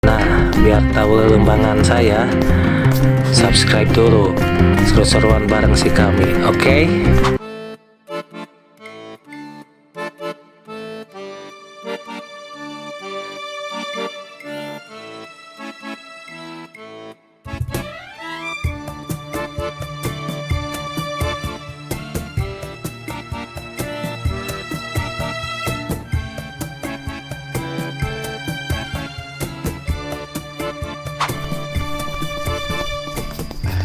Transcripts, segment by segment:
Nah, biar tahu lembangan saya, subscribe dulu. Seru-seruan bareng si kami, oke? Okay?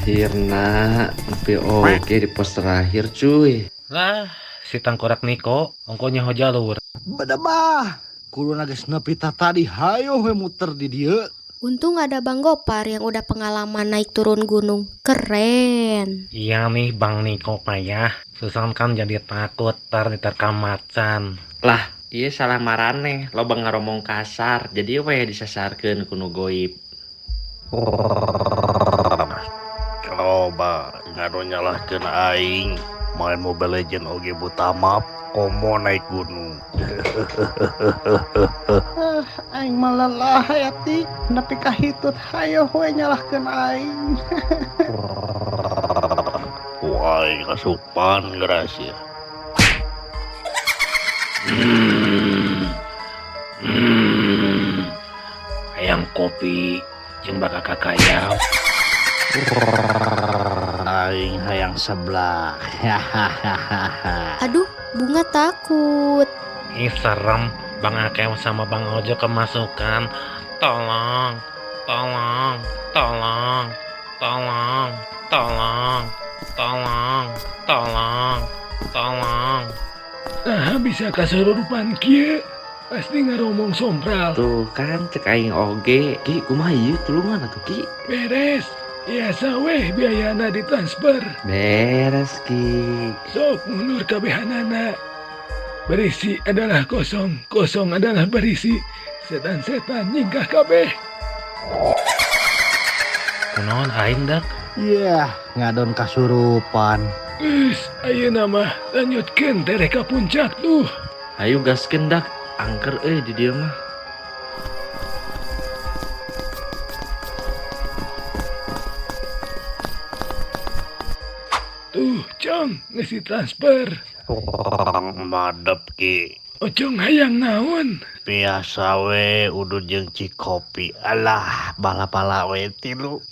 Akhirna nepi oge di pos terakhir cuy. Lah, si tangkorak Niko, ongkonya ho jalur. Bedebah, kuduna geus nepi tadi hayo we muter di dieu. Untung ada Bang Gopar yang udah pengalaman naik turun gunung. Keren. Iya nih Bang Niko payah. Susan kan jadi takut tar diterkam macan. Lah, iya salah maraneh, loba ngaromong kasar, jadi we disasarkeun ku nu goib. Coba ngadu nyalahkeun aing main Mobile Legend oge buta map komo naik gunung. Aing mah lelah hayati nepi ka hitut hayo we nyalahkeun aing. Wah, aing kasupan geras ya. Hayang kopi jeung bakal kakayam. Aing hayang sebelah. Aduh, Bunga takut. Ih, serem. Bang Akew sama Bang Ojo kemasukan. Tolong, tolong, tolong, tolong, tolong, tolong, tolong, tolong. Nah, bisa kasurupan kieu. Pasti ngaromong sompral. Tuh kan cek aing oge. Ki, kumaha ieu tulungan atuh Ki? Beres. Biasa weh biayana ditransfer. Beres Ki. Sok mundur kabehanana. Berisi adalah kosong, kosong adalah berisi. Setan-setan nyingkah kabeh. Kunaon aing dak? Iya, ngadon kasurupan. Geus, ayeuna mah lanjutkeun tereh ka puncak tuh. Ayo gaskeun dak, angker euy di dieu mah. Tuh, Cong, ngisi transfer. Madep Ki. Ocong hayang naon? Biasa we udud jeung cikopi. Alah, bala-bala we tilu.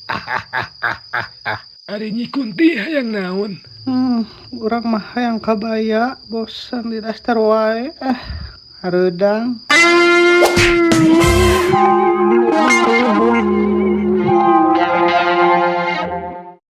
Ari Nyi Kunti hayang naon? Urang mah hayang kabaya, bosan di daster wae. Hareudang.